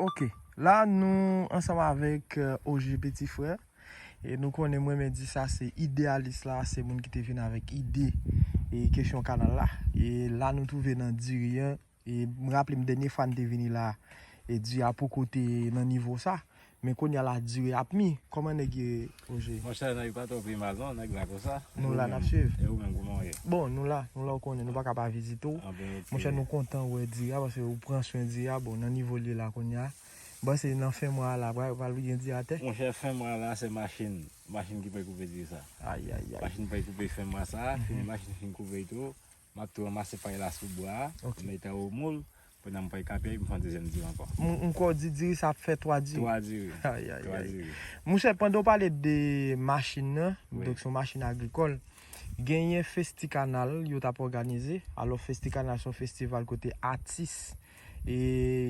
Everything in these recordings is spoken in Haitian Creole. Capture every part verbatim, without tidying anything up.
Ok, la nou ansanm avèk, euh, O G Petit Frère. E nou konnen mwen menm di sa se ideyalis la, se moun ki te vin avèk ide e kesyon kanal la. E la nou twouve nan diri an. E m raple m dènye fwa n te vini la, e diri a poko te nan nivo sa. Men kounye a la diri ap mi. Kòman nèg ye, O G? Monchè, nèg pa twò pi mal non, nèg la konsa. Nou la, n ap swiv. E ou menm, kòman w ye? Bon, nou la, nou la, ou konnen, nou pa ka pa vizite w. Monchè, nou kontan wè diri a, paske ou pran swen diri a, bon, nan nivo l ye la kounye a. Bon, se nan fen mwa a la, pral, pral gen diri atè. Monchè, fen mwa a la, se machin. Machin ki pral koupe diri sa. Ay, ay, ay. Machin pral koupe fen mwa sa, fin machin fin koupe tou. M ap tou ranmase pay la sou bwa a, m mete o moul, kounye a m pral kapye, m fè yon dezyèm diri ankò. M, m kwè w di diri sa ap fè twa diri. Twa diri. Ay, ay, ay. Monchè, pandan w pale de machin nan, donk se yon machin agrikòl, genyen Festikanal yo t ap òganize. Alò, Festikanal se yon festival kote atis e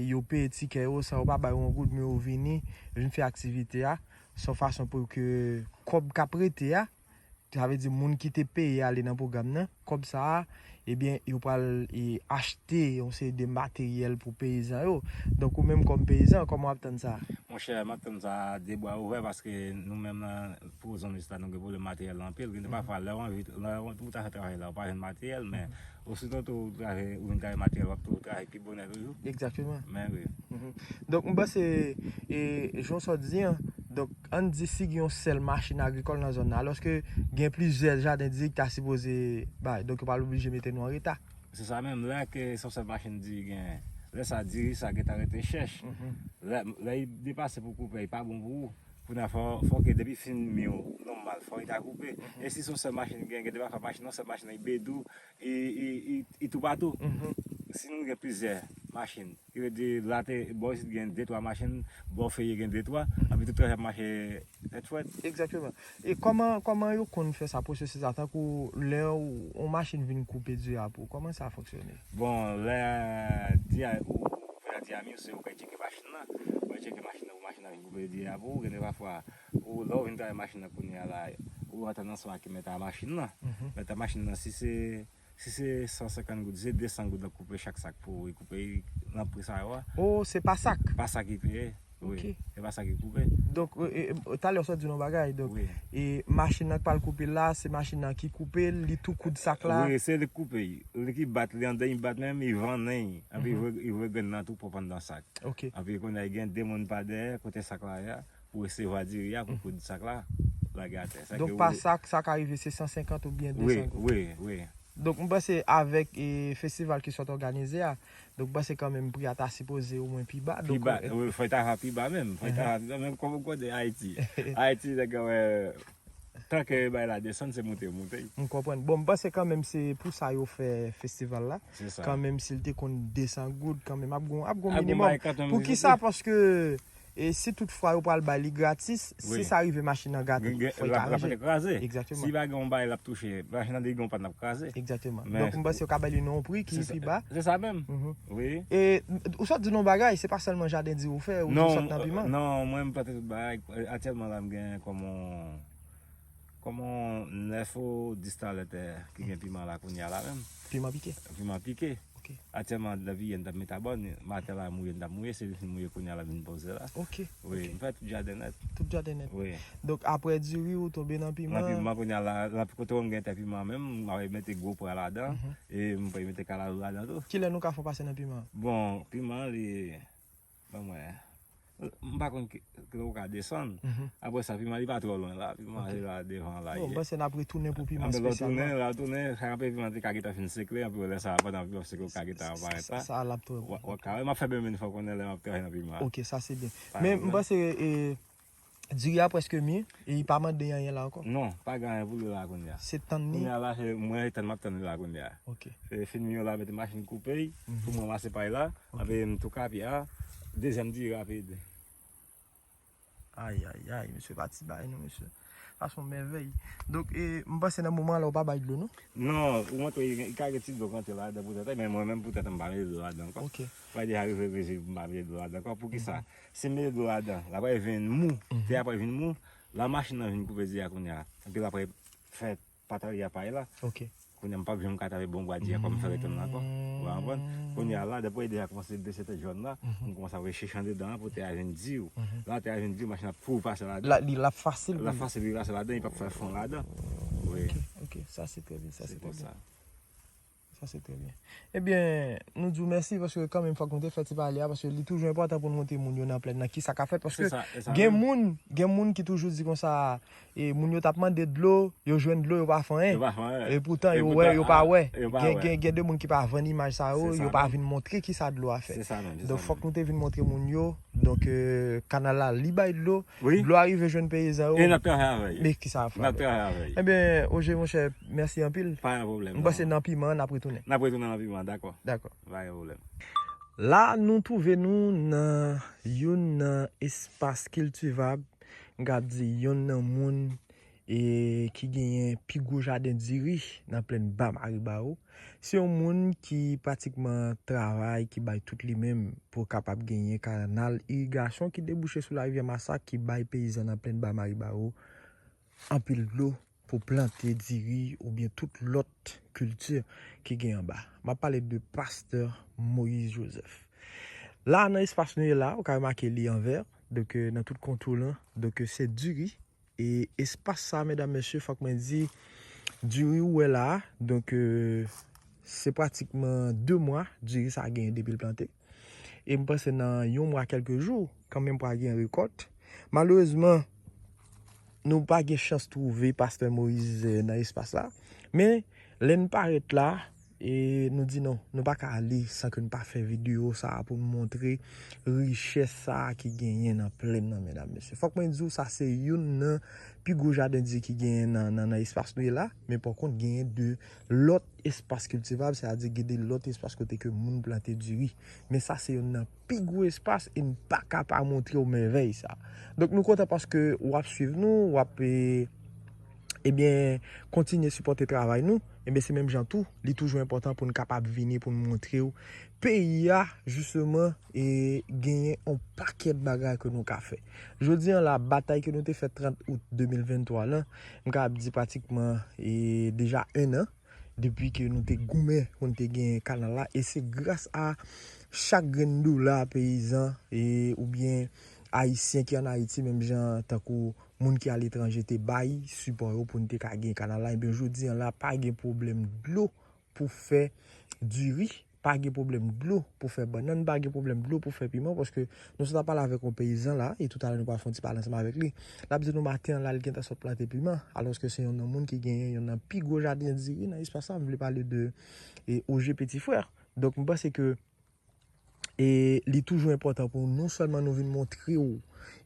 yo peye tikè yo san yo pa ba yo yon goud, men yo vini, vin fè aktivite a. Se yon fason pou ke kòb k ap rete a, sa vle di moun ki te peye ale nan pwogram nan, kòb sa a, ebyen, yo pral, e, achte yon seri de materyèl pou peyizan yo. Donk, ou menm kòm peyizan, kòman w ap tann sa? Monchè, m ap tann sa de bra ouvè paske nou menm nan, pou zonn isi la, nou gen pwoblèm materyèl anpil. Gen de pafwa, lè w anvi, lè w ta fè travay la, ou pa jwenn materyèl, men ositò tou ou travay, ou vin travay materyèl, w ap tou travay pi bonè toujou. Egzakteman. Men wi. Donk, m panse, e, jan w sot di an, donk, ann di si gen yon sèl machin agrikòl nan zòn nan, alòske gen plizyè jaden diri ki ta sipoze bay, donk yo pral oblije mete nou an reta. Se sa menm, lè ke se yon sèl machin diri genyen, lè sa diri sa gentan rete chèch. Lè, lè li depase pou koupe, li pa bon pou ou. Kounye a fò, fò ke depi fin mi w nòmal, fò li ta koupe. E si se yon sèl machin genyen, gen de pafwa machin, yon sèl machin nan, li bedou, li, li, li, li toupatou. Si nou gen plizyè machin, ki vle di la te, bò isit gen de twa machin, bò Ferye gen de twa, anpi tout trajè ap mache tèt frèt. Egzakteman. E kòman, kòman yo konn fè sa, pwosesis la, tankou lè yon machin vin koupe diri a pou ou, kòman sa fonksyone? Bon, lè diri a, ou fè diri a mi, se ou k al tcheke machin nan, ou al tcheke machin nan pou machin nan vin koupe diri a pou ou, gen de pafwa, ou, lè ou vin travay machin nan kounye a la, ou antann ansanm ak mèt a machin nan. Mèt a machin nan, si se Si se san senkant goud, se de san goud l ap koupe chak sak pou ou, e koupe nan pri sa yo a. O, se pa sak? Pa sak li peye, wi. Ok. Se pa sak li koupe. Donk, e, e, talè w sot di nou bagay, donk, wi, e machin nan k pral koupe la, se machin nan ki koupe l, li tou koud sak la? Wi, se li k koupe l. Li ki bat, li anndan, li bat menm, li vannen, anpi li voye, li voye grenn nan tou pwòp anndan sak. Ok. Anpi kounye a, gen de moun pa dèyè, kote sak la ye a, pou resevwa diri a, pou koud sak la, lage atè. Donk, pa sak, sa ka rive se san senkant oubyen de san goud. Wi, wi, wi. Donk, m panse avèk, e, festival ki sot òganize a, donk, m panse kanmenm pri a ta sipoze omwen pi ba. Pi ba, wi, fò l ta va pi ba menm. Fò l ta va pi ba menm, kòm ou konnen Ayiti. Ayiti, nèg yo, wè, tanke bagay la desann, se moute yo moute. M konprann. Bon, m panse kanmenm se pou sa yo fè festival la. Se sa. Kanmenm, si l te konn de san goud, kanmenm, ap gon, ap gon minimòm. Poukisa? Paske, e si tout fwa yo pral bay li gratis, si sa rive machin nan gate, fò l ka ranje. L ap kraze. Egzakteman. Si pa gen yon bagay l ap touche, machin nan depi gen yon pàn l ap kraze. Egzakteman. Donk, m panse yo ka bay li nan yon pri ki pi ba. Se sa menm. Wi. E ou sot di nou bagay, se pa sèlman jaden diri ou fè, ou di w sot nan piman? Non, mwen m plante tout bagay. Aktyèlman la, m gen kòm yon, kòm yon nèf ou dis talè tè ki gen piman la kounye a la menm. Piman pike? Piman pike. Ok. Aktyèlman, depi yè n t ap met abòn, maten la mouye n t ap mouye, se li fin mouye kounye a l ap vin poze la. Ok. Wi, m fè tout jaden nèt. Tout jaden nèt. Wi. Donk, apre diri, ou tonbe nan piman? Nan piman, kounye a la, la kote m gen tè piman menm, m ap mete gwo pwa ladan, e m pral mete kalalou ladan tou. Kilè nou ka fè w pase nan piman? Bon, piman, li, ban mwen, m pa konn ki, ki lè ou ka desann. Apre sa, piman, li pa twò lwen la. Piman, li la devan la. Bon, m panse n ap retounen pou piman espesyalman. Anben lè w tounen, lè w tounen, sa anpe piman te ka gentan fin sekle, anpi lè sa, pandan piman sekle, ou ka gentan aparèt la. Sa, sa l ap twò bon. W ap ka wè, m ap fè menm fò w konnen lè m ap travay nan piman. Ok, sa se byen. Men m panse, e, diri a prèske mi, e li pa mande anyen la ankò? Non, pa gen anyen pou li la kounye a. Se tann li? Kounye a la, se mwen tann, m ap tann li la kounye a. Ok. Se fin mi yo la, mete machin koupe, pou mwen ranmase pay la, anpi m tou kapye a, dezyèm diri rapid. Ay, ay, ay, mesye pa ti bagay non, mesye. Sa se yon mèvèy. Donk, e, m panse nan moman la, ou pa bay dlo, non? Non, ou montre, li ka gen ti dlo k antre ladan poutèt, men mwen menm poutèt m pa mete dlo ladan ankò. Ok. Mwen deja rive rezi pou m pa mete dlo ladan ankò. Poukisa? Si m mete dlo ladan, l ap vin mou. Tè a pral vin mou. La machin nan vin koupe diri a kounye a. Epi l ap fè patarya pay la. Ok. Kounye a m p ap janm ka trape bon bwa diri a kòm m fè rete nan ankò. Ou konprann? Kounye a la, depi diri a kòmanse desann tèt jòn la, m kòmanse ap recheche andedan an pou tè a vin di. Lè tè a vin di, machin ap tou pase ladan. Li l ap fasil pou li. L ap fasil pou li pase ladan, li p ap fè fon ladan. Wi. Ok, ok, sa se trè byen, sa se trè byen. Sa se trè byen. Ebyen, nou di w mèsi paske kanmenm fòk nou te fè ti pale a paske li toujou enpòtan pou nou montre moun yo nan plèn nan kisa k ap fèt paske gen moun, gen moun ki toujou di konsa e moun yo t ap mande dlo, yo jwenn dlo, yo pa fè anyen. E poutan yo wè, yo pa wè. Gen, gen, gen de moun ki pa vann imaj sa yo, yo pa vin montre kisa dlo a fè. Donk fòk nou te vin montre moun yo. Donk kanal la li bay dlo, dlo a rive jwenn peyizan yo. E n ap travay avè yo. Men kisa ap fè. N ap travay avè yo. Ebyen, Oje monchè, mèsi anpil. Pa gen pwoblèm. M panse nan piman an n ap retounen. N ap retounen nan piman an, dakò. Dakò. Pa gen pwoblèm. La nou twouve nou nan youn nan espas kiltivab, m ka di youn nan moun e ki genyen pi gwo jaden diri nan plèn Ba Maribawo. Se yon moun ki pratikman travay, ki bay tout li menm pou kapab genyen kanal irigasyon ki debouche sou larivyè Masak ki bay peyizan nan plèn Ba Maribawo anpil dlo pou plante diri oubyen tout lòt kilti ki gen anba. M ap pale de pastè Moïse Joseph. La nan espas nou ye la, ou ka remake li an vè, donk nan tout kontou lan, donk se diri. E espas sa, medam, mesye, fòk mwen di, diri ou wè la a, donk se pratikman de mwa diri sa genyen depi l plante. E m panse nan yon mwa kèlke jou, kanmenm pral gen rekòt. Malerezman, nou pa gen chans twouve pastè Moïse nan espas la. Men, lè n parèt la, e nou di non, nou pa ka ale san ke n pa fè videyo sa a pou n montre richès sa a ki genyen nan plèn nan, medam, mesye. Fòk mwen di w, sa se youn nan pi gwo jaden diri ki genyen nan, nan, nan espas nou ye la. Men pakont, genyen de lòt espas kiltivab, sètadi gen de lòt espas kote ke moun plante diri. Men sa se youn nan pi gwo espas e n pa ka pa montre w mèvèy sa. Donk nou kontan paske w ap swiv nou, w ap e, ebyen, kontinye sipòte travay nou. Ebyen, se menm jan tou, li toujou enpòtan pou n kapab vini, pou n montre w peyi a, jisteman, e genyen yon pakèt bagay ke nou ka fè. Jodi an la, batay ke nou te fè trant out de mil venntwa lan, m kapab di pratikman e deja en an, depi ke nou te goumen pou n te gen kanal la, e se gras a chak grenn dola peyizan e oubyen ayisyen ki ann Ayiti, menm jan tankou moun ki aletranje te bay sipò yo pou n te ka gen kanal la. Ebyen, jodi an la, pa gen pwoblèm dlo pou fè diri, pa gen pwoblèm dlo pou fè bannann, pa gen pwoblèm dlo pou fè piman, paske nou sot ap pale avèk yon peyizan la, e toutalè nou pral fè yon ti pale ansanm avèk li. L ap di nou maten an la, li gentan sot plante piman, alòske se youn nan moun ki genyen youn nan pi gwo jaden diri nan espas la, m vle pale de e, Oje Petit Frère. Donk, m panse ke e li toujou enpòtan pou non sèlman nou vin montre w,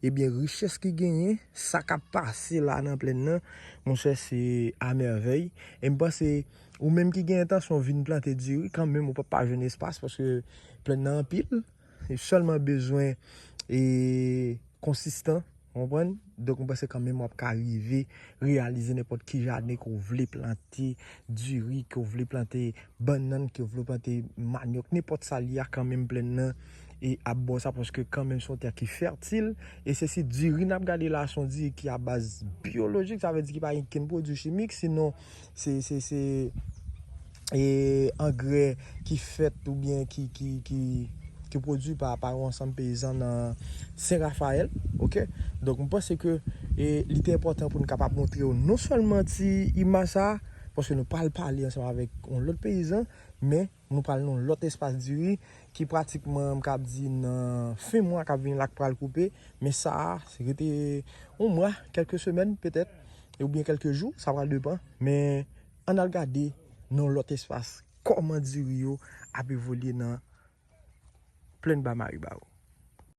ebyen, richès ki genyen, sa k ap pase la nan plèn nan, monchè, se a mèvèy. E m panse, ou menm ki gen entansyon vin plante diri, kanmenm, ou p ap pa jwenn espas, paske plèn nan anpil. Ou sèlman bezwen e konsistan, ou konprann? Donk, m panse kanmenm w ap ka rive reyalize nenpòt ki jaden ke w vle plante, diri, ke w vle plante bannann, ke w vle plante manyòk, nenpòt sa l ye a, kanmenm plèn nan e ap ba w sa, paske kanmenm se yon tè ki fètil. E se si diri n ap gade la, se yon diri ki a baz byolojik, sa vle di ki pa gen kenn pwodui chimik, sinon se, se, se e angrè ki fèt oubyen ki, ki, ki, ki pwodui pa, pa yon ansanm peyizan nan Sen Rafayèl, oke? Donk, m panse ke e, li te enpòtan pou n kapab montre w non sèlman ti imaj sa a, paske nou pral pale ansanm avèk yon lòt peyizan, men nou pral nan yon lòt espas diri ki pratikman, m kab di, nan fen mwa k ap vini la k pral koupe, men sa a, se rete yon mwa, kèlke semèn petèt, oubyen kèlke jou, sa pral depann, men ann al gade nan yon lòt espas kòman diri yo ap evolye nan plèn Ba Maribawo.